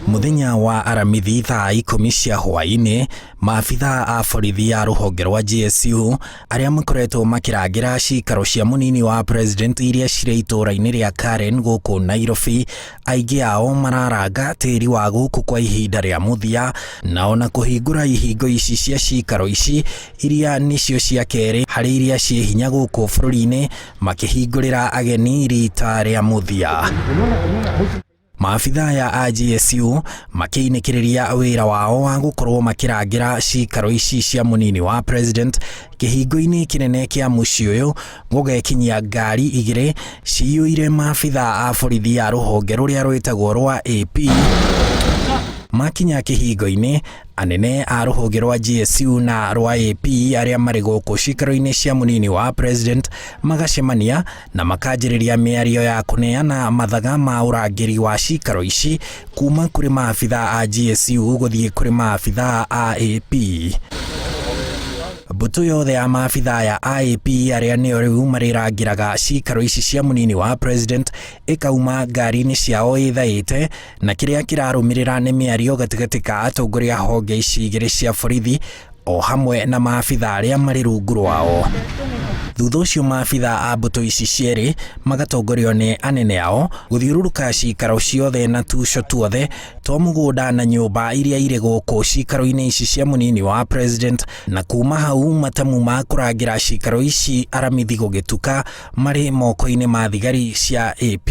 Mũthenya wa Aramithi thaa 10 cia hwaĩ-inĩ, maabithaa a borithi a rũhonge rwa GSU arĩa makoretwo makĩrangĩra cikaro cia mũnini wa president iria cirĩ itũũra-inĩ rĩa Karen gũkũ Nairobi, aingĩ ao mararanga tĩri wa gũkũ kwa ihinda rĩa mũthia, na ona kũhingũra ihingo ici cia cikaro ici iria nĩcio cia kerĩ harĩ iria ciĩ hinya gũkũ bũrũri-inĩ, makĩhingũrĩra ageni rita rĩa mũthia. Maabithaa aya a GSU makĩinĩkĩrĩria wĩra wao wa gũkorwo makĩrangĩra cikaro ici cia mũnini wa president kĩhingo-inĩ kĩnene kĩa mũciĩ ũyũ, gũgekinyia ngari igĩrĩ ciyũire maabithaa a borithi a rũhonge rũrĩa rwĩtagwo rwa AP. Makinya kĩhingo-inĩ, anene a rũhonge rwa GSU na rwa AP arĩa marĩ gũkũ cikaro-inĩ cia mũnini wa president magacemania na makanjĩrĩria mĩario ya kũneana mathaga ma ũrangĩri wa cikaro ici kuma kũrĩ maabithaa a GSU gũthiĩ kũrĩ maabithaa a AP. Mbũtũ yothe ya maabithaa ya AP arĩa nĩo rĩu marĩrangĩraga cikaro ici cia mũnini wa president ĩkauma ngari-inĩ ciao ĩthaĩte, na kĩrĩa kĩrarũmĩrĩra nĩ mĩario gatagatĩ ka atongoria a honge ici igĩrĩ cia borithi o hamwe na maabithaa arĩa marĩ rungu rwao. Thutha ũcio maabithaa a mbũtũ ici cierĩ magatongorio nĩ anene ao gũthiũrũrũka cikaro ciothe na tuco tuothe twa mũgũnda na nyũmba iria irĩ gũkũ cikaro-inĩ ici cia mũnini wa president, na kuma hau matamu ma kũrangĩra cikaro ici Aramithi gũgĩtuka marĩ moko-inĩ ma thigari cia AP.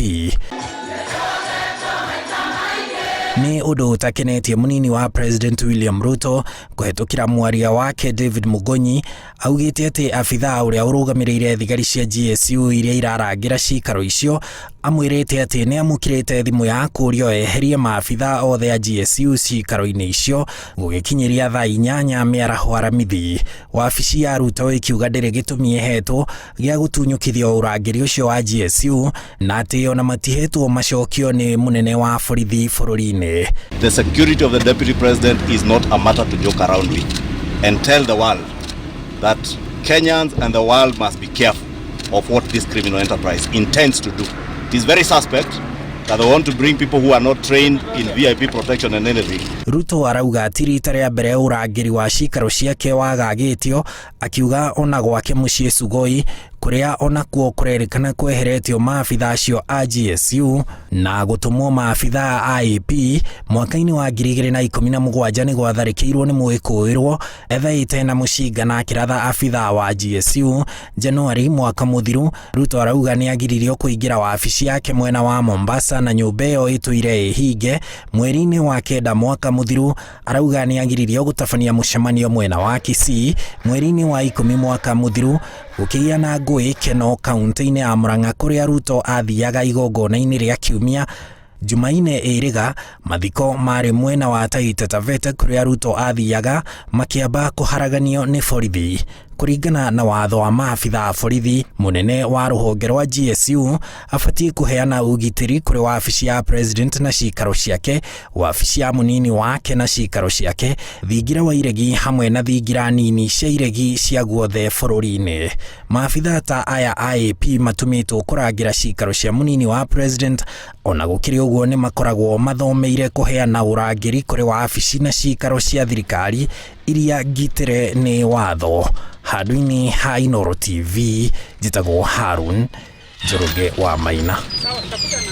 Nĩ ũndũ ũtakenetie mũnini wa president William Ruto kũhetũkĩra mwaria wake David Mugonyi augĩte atĩ abithaa ũrĩa ũrũgamĩrĩire thigari cia GSU iria irarangĩra cikaro icio amwĩrĩte atĩ nĩ amũkĩrĩte thimũ ya kũũrio eherie maabithaa othe a GSU cikaro-inĩ icio gũgĩkinyĩria thaa 8 mĩaraho Aramithi. Wabici ya Ruto ĩkiuga ndĩrĩ gĩtũmi ĩhetwo gĩa gũtunyũkithio ũrangĩri ũcio wa GSU na atĩ ona matihetwo macokio nĩ mũnene wa borithi bũrũri-inĩ. The security of the deputy president is not a matter to joke around with, and tell the world that Kenyans and the world must be careful of what this criminal enterprise intends to do. It is very suspect that they want to bring people who are not trained in VIP protection and anything. Ruto arauga ti rita rĩa mbere ũrangĩri wa cikaro ciake wagagĩtio, akiuga ona gwake mũciĩ Sugoi kũrĩa onakuo kũrerĩkana kweheretio maabithaa acio a GSU na gũtũmwo maabithaa a AP mwaka-inĩ wa 2017 nĩ gwatharĩkĩirwo nĩ mwĩkũĩrwo ethaĩte na mũcinga na akĩratha abithaa wa GSU. Januari mwaka mũthiru, Ruto arauga nĩ agiririo kũingĩra wabici yake mwena wa Mombasa na nyũmba ĩyo ĩtũire ĩhinge. Mweri-inĩ wa 9 mwaka mũthiru, arauga nĩ agiririo gũtabania mũcemanio mwena wa Kisii. Mweri-inĩ wa 10 mwaka mũthiru, gũkĩgĩa na ngũĩ Keno kaunti-inĩ ya Murang'a kũrĩa Ruto athiaga igongona-inĩ rĩa kiumia. Jumaine ĩrĩga mathiko marĩ mwena wa Taita Taveta kũrĩa Ruto athiaga makĩamba kũharaganio nĩ borithi. Kũringana na watho wa maabithaa a borithi, mũnene wa rũhonge rwa GSU abatiĩ kũheana ũgitĩri kũrĩ wabici ya president na cikaro ciake, wabici ya mũnini wake na cikaro ciake, thingira wa iregi hamwe na thingira nini cia iregi cia guothe bũrũri-inĩ. Maabithaa ta aya a AP matũmĩtwo kũrangĩra cikaro cia mũnini wa president, ona gũkĩrĩ ũguo nĩ makoragwo mathomeire kũheana ũrangĩri kũrĩ wabici na cikaro cia thirikari iria ngitĩre nĩ watho. Handũ-inĩ ha Inooro TV, njĩtagwo Harun Njoroge wa Maina.